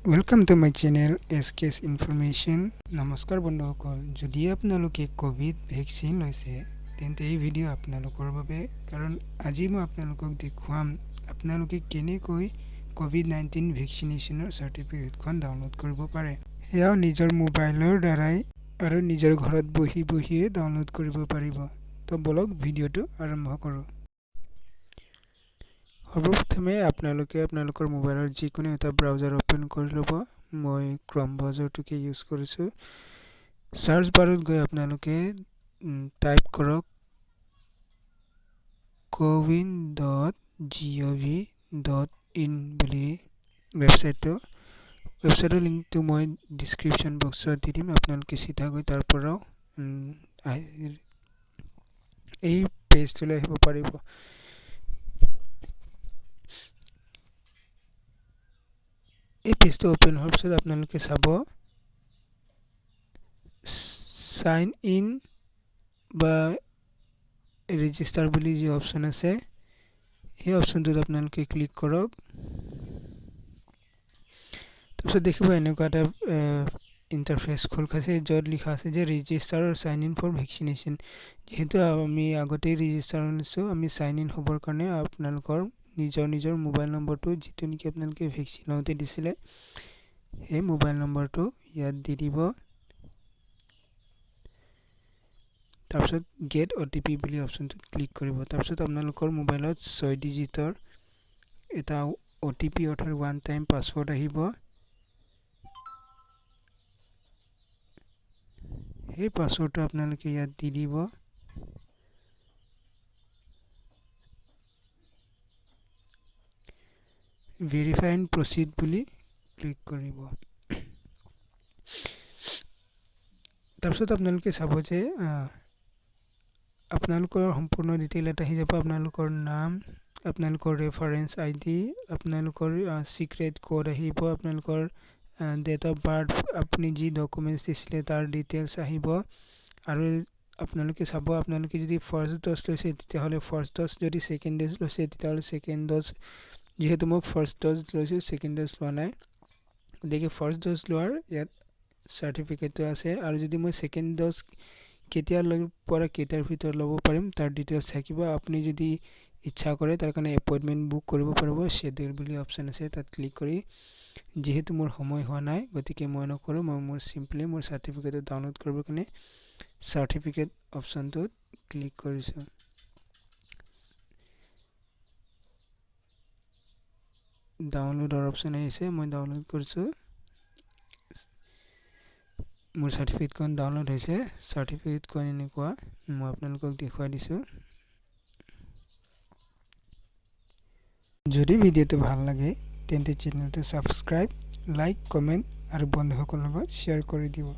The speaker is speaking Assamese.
Welcome to my channel SK's Information। নমস্কাৰ বন্ধুসকল, যদি আপোনালোকে ক'ভিড ভেকচিন লৈছে তেন্তে এই ভিডিঅ' আপোনালোকৰ বাবে, কাৰণ আজি মই আপোনালোকক দেখুৱাম আপোনালোকে কেনেকৈ ক'ভিড-19 ভেকচিনেশ্যনৰ চাৰ্টিফিকেটখন ডাউনলোড কৰিব পাৰে। সেয়াও নিজৰ মোবাইলৰ দ্বাৰাই আৰু নিজৰ ঘৰত বহি বহিয়ে ডাউনলোড কৰিব পাৰিব। তো ব'লক, ভিডিঅ'টো আৰম্ভ কৰোঁ। সৰ্বপ্ৰথমে আপোনালোকে আপোনালোকৰ মোবাইলৰ যিকোনো এটা ব্ৰাউজাৰ অ'পেন কৰি ল'ব। মই ক্ৰম ব্ৰাউজাৰটোকে ইউজ কৰিছোঁ। চাৰ্চ বাৰত গৈ আপোনালোকে টাইপ কৰক cowin.gov.in বুলি ৱেবছাইটটো। ৱেবছাইটৰ লিংকটো মই ডিছক্ৰিপশ্যন বক্সত দি দিম, আপোনালোকে চিধা গৈ তাৰ পৰাও এই পেজটোলৈ আহিব পাৰিব। এই পেজটো অ'পেন হোৱাৰ পিছত আপোনালোকে চাব চাইন ইন বা ৰেজিষ্টাৰ বুলি যি অপশ্যন আছে, সেই অপশ্যনটোত আপোনালোকে ক্লিক কৰক। তাৰপিছত দেখিব এনেকুৱা এটা ইণ্টাৰফেচ খোল খাইছে, য'ত লিখা আছে যে register sign in for vaccination। যিহেতু আমি আগতেই ৰেজিষ্টাৰ হৈছোঁ, আমি চাইন ইন হ'বৰ কাৰণে আপোনালোকৰ নিজৰ নিজৰ মোবাইল নম্বৰটো, যিটো নেকি আপোনালোকে ভেকচিন লওঁতে দিছিলে, সেই মোবাইল নম্বৰটো ইয়াত দি দিব। তাৰপিছত গেট অ'টিপি বুলি অপশ্যনটোত ক্লিক কৰিব। তাৰপিছত আপোনালোকৰ মোবাইলত 6 ডিজিটৰ এটা অ'টিপি অৰ্থাৎ ওৱান টাইম পাছৱৰ্ড আহিব। সেই পাছৱৰ্ডটো আপোনালোকে ইয়াত দি দিব। ভেৰিফাই এণ্ড প্ৰচিড বুলি ক্লিক কৰিব। তাৰপিছত আপোনালোকে চাব যে আপোনালোকৰ সম্পূৰ্ণ ডিটেইল এটা আহি যাব। আপোনালোকৰ নাম, আপোনালোকৰ ৰেফাৰেঞ্চ আইডি, আপোনালোকৰ ছিক্ৰেট ক'ড আহিব, আপোনালোকৰ ডেট অফ বাৰ্থ, আপুনি যি ডকুমেণ্টছ দিছিলে তাৰ ডিটেইলছ আহিব। আৰু আপোনালোকে চাব, আপোনালোকে যদি ফাৰ্ষ্ট ড'জ লৈছে তেতিয়াহ'লে ফাৰ্ষ্ট ড'জ, যদি ছেকেণ্ড ড'জ লৈছে তেতিয়াহ'লে ছেকেণ্ড ড'জ। যিহেতু মই ফাৰ্ষ্ট ড'জ লৈছোঁ, ছেকেণ্ড ড'জ লোৱা নাই, গতিকে ফাৰ্ষ্ট ড'জ লোৱাৰ ইয়াত চাৰ্টিফিকেটটো আছে। আৰু যদি মই ছেকেণ্ড ড'জ কেতিয়াৰ পৰা কেইটাৰ ভিতৰত ল'ব পাৰিম তাৰ ডিটেইলছ থাকিব। আপুনি যদি ইচ্ছা কৰে তাৰ কাৰণে এপইণ্টমেণ্ট বুক কৰিব পাৰিব। শ্বেডিউল বুলি অপশ্যন আছে, তাত ক্লিক কৰি। যিহেতু মোৰ সময় হোৱা নাই গতিকে মই নকৰোঁ। মই মোৰ চিম্পলি মোৰ চাৰ্টিফিকেটটো ডাউনলোড কৰিবৰ কাৰণে চাৰ্টিফিকেট অপশ্যনটোত ক্লিক কৰিছোঁ। ডাউনলোডৰ অপশ্যন আহিছে, মই ডাউনলোড কৰিছোঁ। মোৰ চাৰ্টিফিকেটখন ডাউনলোড হৈছে। চাৰ্টিফিকেটখন এনেকুৱা, মই আপোনালোকক দেখুৱাই দিছোঁ। যদি ভিডিঅ'টো ভাল লাগে তেন্তে চেনেলটো ছাবস্ক্ৰাইব, লাইক, কমেণ্ট আৰু বন্ধুসকলৰ লগত শ্বেয়াৰ কৰি দিব।